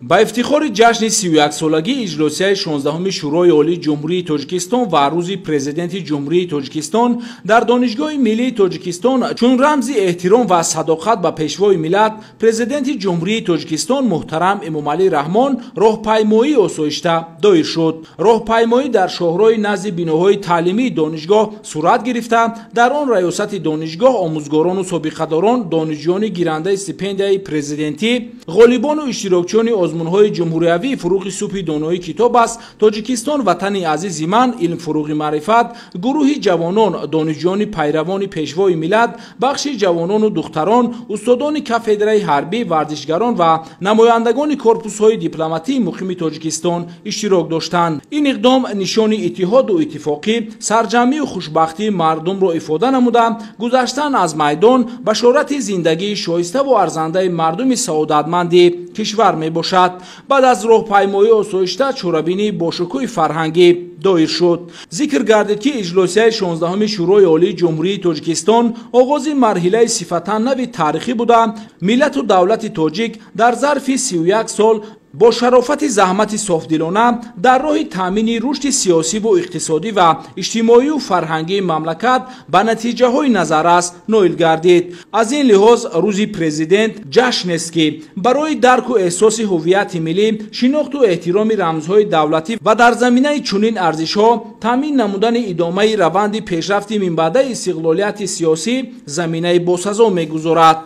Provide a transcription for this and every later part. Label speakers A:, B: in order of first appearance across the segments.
A: Ба ифтихори ҷашни 31-солагии иҷлосияи 16-уми Шӯрои Олии Ҷумҳурии Тоҷикистон ва рӯзи Президенти Ҷумҳурии Тоҷикистон дар Донишгоҳи Миллии Тоҷикистон чун рамзи эҳтиром ва садоқат ба Пешвои миллат, Президенти Ҷумҳурии Тоҷикистон муҳтарам Эмомалӣ Раҳмон роҳпаймоии осоишта доир шуд. Роҳпаймоӣ дар шоҳроҳи назди биноҳои таълимии донишгоҳ сурат гирифта, дар он раёсати донишгоҳ, омӯзгорону собиқадорон, донишҷӯёни гирандаи стипендияи президентӣ, ғолибону иштирокчиёни озмунҳои ҷумҳуриявии «Фурӯғи субҳи доноӣ китоб аст», «Тоҷикистон ватани азизи ман», «Илм фурӯғи маърифат», гурӯҳи ҷавонон, донишҷӯёни пайравони Пешвои миллат, бахши ҷавонону духтарон, устодони кафедраи ҳарбӣ, варзишгарон ва намояндагони корпусҳои дипломатии муқими Тоҷикистон иштирок доштанд. Ин иқдом нишони иттиҳоду иттифоқӣ, сарҷамъию хушбахтии мардумро ифода намуда, гузаштан аз майдон башорати зиндагии шоиставу арзандаи мардуми саодатманди кишвар мебошад. Баъд аз роҳпаймоии осоишта чорабинии бошукӯҳи фарҳангӣ доир шуд. Зикр гардид, ки иҷлосияи 16-уми Шӯрои Олии Ҷумҳурии Тоҷикистон оғози марҳилаи сифатан нави таърихӣ буда, миллату давлати тоҷик дар зарфи 31 сол бо шарофати заҳмати софдилона дар роҳи таъмини рушди сиёсиву иқтисодӣ ва иҷтимоию фарҳангии мамлакат ба натиҷаҳои назаррас ноил гардид. Аз ин лиҳоз рӯзи Президент ҷашнест, ки барои дарку эҳсоси ҳуввияти миллӣ, шинохту эҳтироми рамзҳои давлатӣ ва дар заминаи чунин арзишҳо таъмин намудани идомаи раванди пешрафти минбаъдаи истиқлолияти сиёсӣ заминаи босазо мегузорад.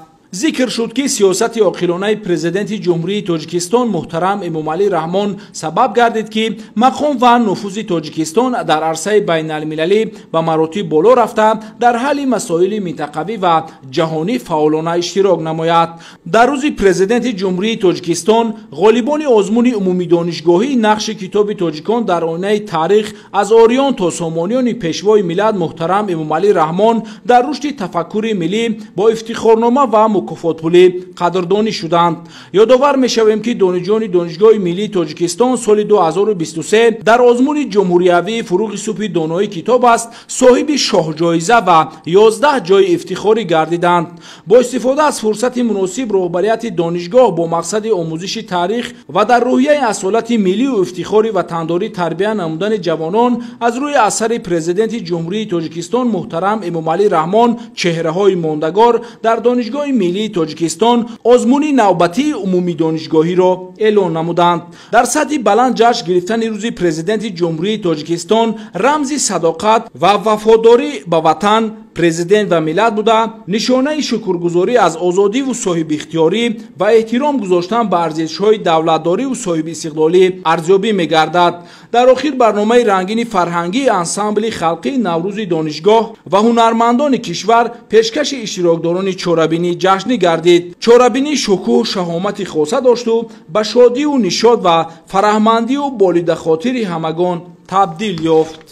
A: Зикр шуд, ки сиёсати оқилонаи Президенти Ҷумҳурии Тоҷикистон муҳтарам Эмомалӣ Раҳмон сабаб гардид, ки мақом ва нуфузи Тоҷикистон дар арсаи байналмилалӣ ба маротиб боло рафта, дар ҳалли масоили минтақавӣ ва ҷаҳонӣ фаъолона иштирок намояд. Дар рӯзи Президенти Ҷумҳурии Тоҷикистон ғолибони озмуни умумидонишгоҳии «Нақши китоби тоҷикон дар оинаи таърих аз ориён то сомониёни Пешвои миллат муҳтарам Эмомалӣ Раҳмон дар рушди тафаккури миллӣ» бо ифтихорнома ва мукофотпулӣ қадрдонӣ шуданд. Ёдовар мешавем, ки донишҷӯёни Донишгоҳи Миллии Тоҷикистон соли 2023 дар озмуни ҷумҳуриявии «Фурӯғи субҳи доноӣ китоб аст» соҳиби шоҳҷоиза ва 11 ҷойи ифтихорӣ гардиданд. Бо истифода аз фурсати муносиб роҳбарияти донишгоҳ бо мақсади омӯзиши таърих ва дар рӯҳияи асолати миллию ифтихори ватандорӣ тарбия намудани ҷавонон аз рӯи асари Президенти Ҷумҳурии Тоҷикистон муҳтарам Эмомалӣ Раҳмон «Чеҳраҳои мондагор» дар Донишгоҳи Миллии Тоҷикистон озмуни навбатии умумидонишгоҳиро эълон намуданд. Дар сатҳи баланд ҷашн гирифтани рӯзи Президенти Ҷумҳурии Тоҷикистон рамзи садоқат ва вафодорӣ ба ватан, президент ва миллат буда, нишонаи шукргузорӣ аз озодиву соҳибихтиёрӣ ва эҳтиром гузоштан ба арзишҳои давлатдориву соҳибистиқлолӣ арзёбӣ мегардад. Дар охир барномаи рангини фарҳангии ансамбли халқии «Наврӯзи» донишгоҳ ва ҳунармандони кишвар пешкаши иштирокдорони чорабинӣ ҷашнӣ гардид. Чорабинӣ шукӯҳу шаҳомати хоса дошту ба шодиву нишод ва фараҳмандию болидахотири ҳамагон табдил ёфт.